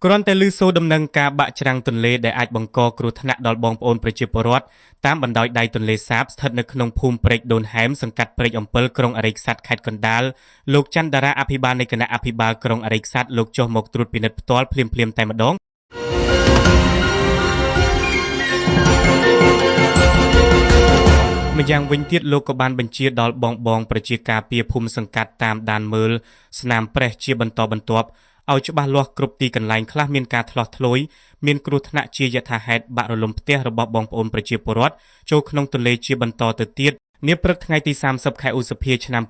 គ្រាន់តែឮសូរដំណឹងការបាក់ច្រាំងទន្លេដែលអាចបង្កគ្រោះថ្នាក់ដល់បងប្អូនប្រជាពលរដ្ឋតាមបណ្ដោយដៃទន្លេសាបស្ថិតនៅក្នុងភូមិព្រែកដូនហែមសង្កាត់ព្រែកអំពិលក្រុងអរិយក្សត្រខេត្តកណ្ដាលលោកច័ន្ទតារាអភិបាលនៃគណៈអភិបាលក្រុងអរិយក្សត្រលោកចុះមកត្រួតពិនិត្យផ្ទាល់ភ្លាមៗតែម្ដង ម្យ៉ាងវិញទៀតលោកក៏បានបញ្ជាដល់បងបងប្រជាការពារភូមិសង្កាត់តាមដានមើលស្នាមប្រេះជាបន្តបន្ទាប់ឲ្យច្បាស់លាស់គ្រប់ទីកន្លែងខ្លះមានការថ្លោះធ្លោយមានគ្រោះថ្នាក់ជាយថាហេតុបាក់រលំផ្ទះរបស់បងប្អូនប្រជាពលរដ្ឋចូលក្នុងទន្លេជាបន្តទៅទៀតនាព្រឹកថ្ងៃទី30ខែឧសភាឆ្នាំ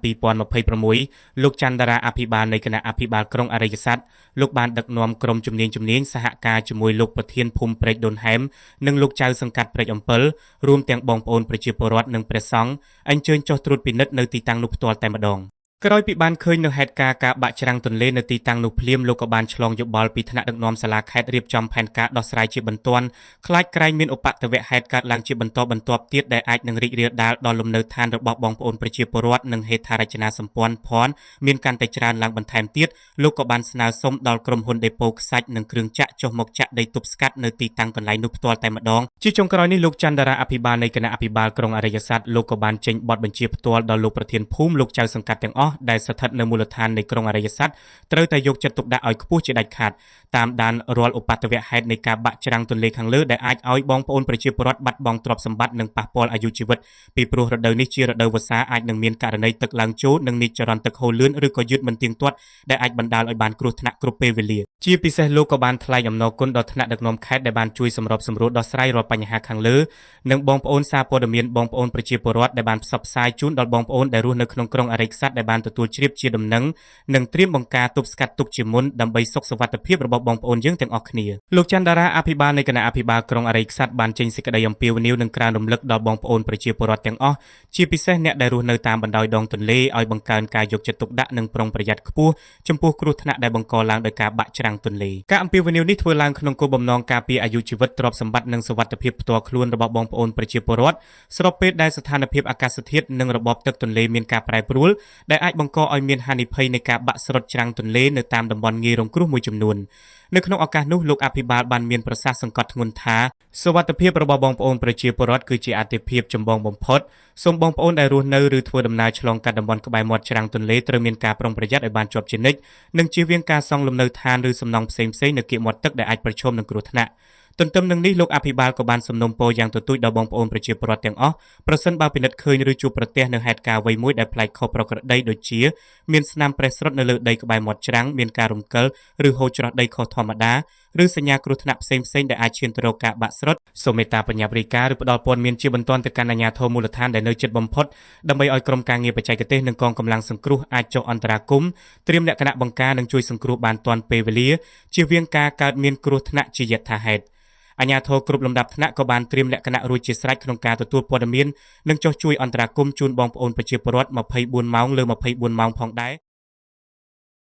2026លោកច័ន្ទរាអភិបាលនៃគណៈអភិបាលក្រុងអរិយស័ព្ទលោកបានដឹកនាំក្រុមជំនាញជំនាញសហការជាមួយលោកប្រធានភូមិព្រែកដូនហែមនិងលោកចៅសង្កាត់ព្រែកអំពិលរួមទាំងបងប្អូនប្រជាពលរដ្ឋនិងព្រះសង្ឃអញ្ជើញចុះត្រួតពិនិត្យនៅទីតាំងនោះផ្ទាល់តែម្ដងក្រោយពីបានឃើញនៅហេតុការណ៍ការបាក់ច្រាំងទន្លេនៅទីតាំងនោះភ្លាមលោកក៏បានឆ្លងយោបល់ពីថ្នាក់ដឹកនាំសាលាខេត្តរៀបចំផែនការដោះស្រាយជាបន្ទាន់ខ្លាចក្រែងមានឧបទ្ទវហេតុកើតឡើងជាបន្តបន្ទាប់ទៀតដែលអាចនឹងរីករាលដាលដល់លំនៅឋានរបស់បងប្អូនប្រជាពលរដ្ឋនិងហេដ្ឋារចនាសម្ព័ន្ធភ័ណ្ឌមានកាន់តែច្រើនឡើងបន្ថែមទៀតលោកក៏បានស្នើសុំដល់ក្រុមហ៊ុនដេប៉ូខ្សាច់និងគ្រឿងចាក់ចុះមកចាក់ដីទប់ស្កាត់នៅទីតាំងកន្លែងនោះផ្ទាល់តែម្ដងជាចុងក្រោយនេះលោកច័ន្ទតារាអភិបាលនៃគណៈអភិបាលក្រុងអរិយស័ព្ទលោកក៏បានចេញបទបញ្ជាផ្ទាល់ដល់លោកប្រធានភូមិលោកចៅសង្កាត់ទាំងអស់ដែលស្ថិតនៅមូលដ្ឋាននៃក្រុងអរិយស័ព្ទត្រូវតែយកចិត្តទុកដាក់ឲ្យខ្ពស់ជាដាច់ខាតតាមដានរាល់ឧបទ្ទវហេតុនៃការបាក់ច្រាំងទន្លេខាងលើដែលអាចឲ្យបងប្អូនប្រជាពលរដ្ឋបាត់បង់ទ្រព្យសម្បត្តិនិងប៉ះពាល់អាយុជីវិតពីព្រោះរដូវនេះជារដូវវស្សាអាចនឹងមានករណីទឹកឡើងជោរនិងមានចរន្តទឹកហូរលឿនឬក៏យឺតមិនទៀងទាត់ដែលអាចបណ្ដាលឲ្យបានគ្រោះថ្នាក់គ្រប់ពេលវេលាជាពិសេសលោកក៏បានថ្លែងអំណរគុណដល់ថ្នាក់ដឹកនាំខេត្តដែលបានជួយសម្របសម្រួលដោះស្រាយរាល់បញ្ហាខាងលើនិងបងប្អូនសារព័ត៌មានបងប្អូនប្រជាពលរដ្ឋដែលបានផ្សព្វផ្សាយជូនដល់បងប្អូនដែលរស់នៅក្នុងក្រុងអរិយក្សត្រដែលបានទទួលជ្រាបជាដំណឹងនិងត្រៀមបង្ការទប់ស្កាត់ទុកជាមុនដើម្បីសុខសុវត្ថិភាពរបស់បងប្អូនយើងទាំងអស់គ្នាលោកច័ន្ទតារាអភិបាលនៃគណៈអភិបាលក្រុងអរិយក្សត្របានចេញសេចក្តីអំពាវនាវនិងក្រើនរំលឹកដល់បងប្អូនប្រជាពលរដ្ឋទាំងអស់ជាពិសេសអ្នកដែលរស់នៅតាមបណ្ដោយដងទន្លេឲ្យបង្កើនការយកចិត្តទុកដាក់និងប្រុងប្រយ័ត្នខ្ពស់ចំពោះគ្រោះថ្នាក់ដែលបង្កឡើងដោយការបាក់ច្រាំងទន្លេការអំពាវនាវនេះធ្វើឡើងក្នុងគោលបំណងការពារអាយុជីវិតទ្រព្យសម្បត្តិនិងសុវត្ថិភាពផ្ទាល់ខ្លួនរបស់បងប្អូនប្រជាពលរដ្ឋស្របពេលដែលស្ថានភាពអាកាសធាតុនិងរបបទឹកទន្លេមានការប្រែប្រួលដែលអាចបង្កឲ្យមានហានិភ័យនៃការបាក់ស្រុតច្រាំងទន្លេនៅតាមតំបន់ងាយរងគ្រោះមួយចំនួននៅក្នុងឱកាសនោះលោកអភិបាលបានមានប្រសាសន៍សង្កត់ធ្ងន់ថាសុវត្ថិភាពរបស់បងប្អូនប្រជាពលរដ្ឋគឺជាអាទិភាពចម្បងបំផុតសូមបងប្អូនដែលរស់នៅឬធ្វើដំណើរឆ្លងកាត់តំបន់ក្បែរមាត់ច្រាំងទន្លេត្រូវមានការប្រុងប្រយ័ត្នឲ្យបានជាប់ជានិច្ចនិងជៀសវាងការសង់លំនៅឋានឬសំណង់ផ្សេងៗនៅគៀកមាត់ទឹកដែលអាចប្រឈមនឹងគ្រោះថ្នាក់ទន្ទឹមនឹងនេះលោកអភិបាលក៏បានសំណូមពរយ៉ាងទទូចដល់បងប្អូនប្រជាពលរដ្ឋទាំងអស់ប្រសិនបើពិនិត្យឃើញឬជួបប្រទះនៅហេតុការណ៍អ្វីមួយដែលប្លែកខុសប្រក្រតីដូចជាមានស្នាមប្រេះស្រុតនៅលើដីក្បែរមាត់ច្រាំងមានការរំកិលឬហូរច្រោះដីខុសធម្មតាឬសញ្ញាគ្រោះថ្នាក់ផ្សេងៗដែលអាចឈានទៅរកការបាក់ស្រុតសូមមេត្តាបញ្ញាបរិការឬផ្ដល់ព័ត៌មានជាបន្ទាន់ទៅកាន់អាជ្ញាធរមូលដ្ឋានដែលនៅជិតបំផុតដើម្បីឲ្យក្រុមការងារបច្ចេកទេសនិងកងកម្លាំងសង្គ្រោះអាចចុះអន្តរាគមន៍ត្រៀមលក្ខណៈបង្ការនិងជួយសង្គ្រោះបានទាន់ពេលវេលាជៀសវាងការកើតមានគ្រោះថ្នាក់ជាយថាហេតុអាជ្ញាធរគ្រប់លំដាប់ថ្នាក់ក៏បានត្រៀមលក្ខណៈរួចជាស្រេចក្នុងការទទួលព័ត៌មាននិងចុះជួយអន្តរាគមន៍ជូនបងប្អូនប្រជាពលរដ្ឋ24ម៉ោងលើ24ម៉ោងផងដែរ។